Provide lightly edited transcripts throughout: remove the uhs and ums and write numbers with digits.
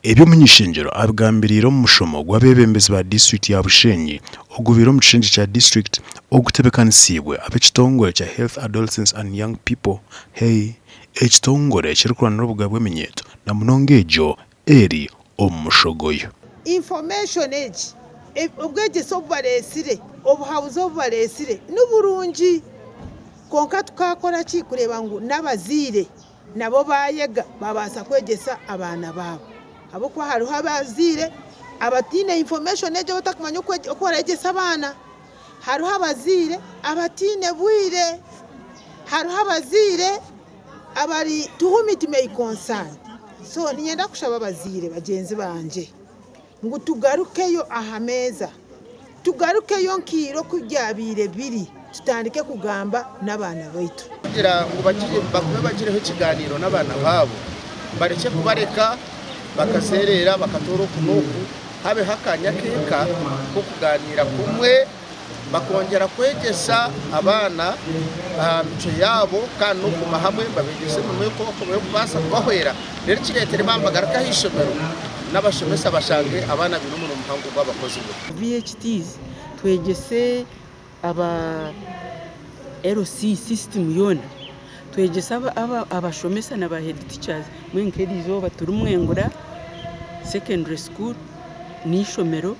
Ebi omuny'ishengyero abigambiriire omu mushomo gw'abeebembezi ba disiturikiti ya Bushenyi ogubaire omu kishengye kya disiturikiti ogutebeekanisiibwe ab'ekitongore kya Health Adolescents and Young People, HEY, ekitongore ekirikurwanira obugabe bw'eminyeeto na munonga egyo eri omu mushogoyo. Information egi, obwegyese obu bareetsire, obuhabuzi obu bareetsire niburungi kwonka tukaakora ki kureeba ngu n'abazaire nabo baayega baabaasa kwegyesa abaana baabo ahabw'okuba hariho abazaire abataine information egyo abatakumanya oku barayegyesa abaana, hariho abazaire abataine bwire, hariho abazaire abari to whom it may concern. So niinyenda kushaba abazaire bagyenzi bangye ngu tugarukeyo aha meeza, tugarukeyo nkaira oku byabaire biri, tutandike kugamba n'abaana baitu. Kugira ngu bagume bagireho ekigaaniiro n'abaana baabo, barekye kubareka bakazeereera bakatoora oku n'oku, habeho akaanya k'eka k'okugaaniira kumwe, bakongyera kwegyesa abaana aha micwe yaabo kandi n'okuguma hamwe babeegyese emirimo y'okubaasa kubahwera reero kireetere baaba nibagaruka aha ishomero n'abashomesa bashange abaana baine omurimo muhango ogu bakozire. VHTs twegyese aba LC system yoona, twegyese abashomesa na ba head teachers mbwenu nk'eriizooba turi Mwengura secondary school n'eishomero.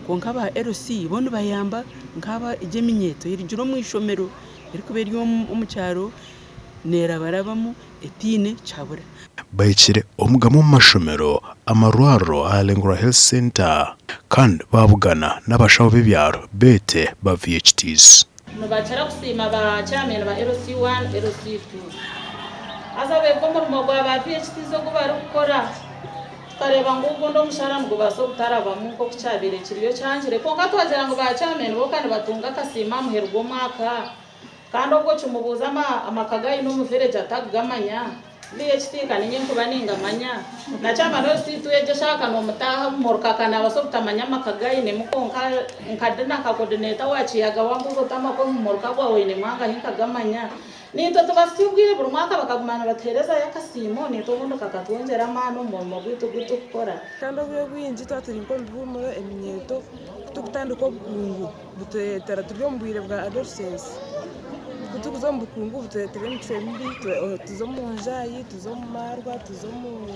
Kwonka aba LC bo nibayamba nk'aba egyo eminyeeto erugire omu ishomero erikuba eri omu kyaro neerabarabamu etaine kihabura. Bahikire omu gamwe omu mashomero, amarwariro aha Lengura Health Centre kandi baabugana n'abashaho b'ebyaro beete ba VHTs. Nibakira kusiima ba chairman ba LC1, LC2. Haza beega omurimo gwa ba VHTs ogu barikukora, tukareeba ngu ogundi omushara nigubaasa obutarabamu nk'oku kyabaire kiriyo kyangire. Kwonka twagira ngu ba chairman bonka nibatunga akasiimo aha muheru gw'omwaka, kandi obwo okimubuuza amaka agu aine omu village atakugamanya. VHT ka ninye nkuba ningamanya. Na chairman LC2 egyo eshaaha ka nomutaaha omu rukaka nabaasa obutamanya amaka agu ainemu kwonka nka Dina nka coordinator wa Kiyaga wambuuza oti amaka omu muruka gwawe oinemu angahi nkagamanya. Naitwe tubasya obwire buri mwaka bakaguma nibatuheerezayo akasiimo naitwe obundi kakatwongyera amaani omu murimo gwaitu ogu turikukora. Kandi obwire obwingi twaba turi nk'omu bihuumuro eminyeeto ku turikutandika obukungu butureetera turi omu bwire bwa adolescence ku turikuza omu bukungu butureetera emicwe mibi tuza omu njaayi tuza omu maarwa tuza omu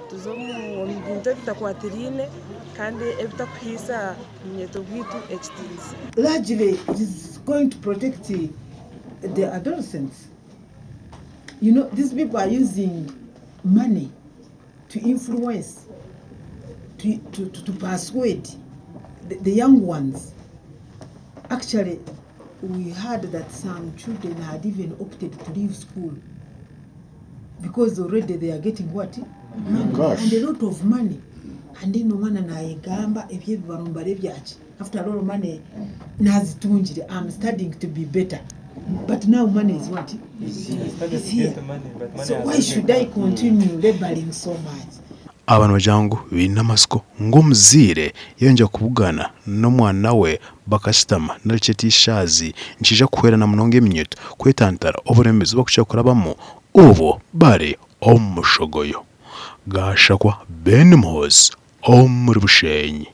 tuza omu bintu ebitakwatiraine kandi ebitakuhaisa omunyeeto gwaitu ekitiinisa. Largely it is going to protect the adolescents. You know these people are using money to influence, to, to, to, to persuade the, the young ones. Actually, we heard that some children had even opted to leave school because already they are getting what? Money. And a lot of money. And then omwana nayegamba ebyo ebibarumbara ebyaki after all money nazitungire I'm studying to be better but now money is what? Is here. So why should I continue laboring so much? Aba nibagira ngu baine amatsiko ngu omuzaire yayongyera kubugana n'omwana we bakashutama nari kyete eishaazi nikiija kuhwera na munonga eminyeeto kwetantara oburemeezi obu barikukira kurabamu obwo bari omu mushogoyo. Gashakwa Ben Muhoozi omuri Bushenyi.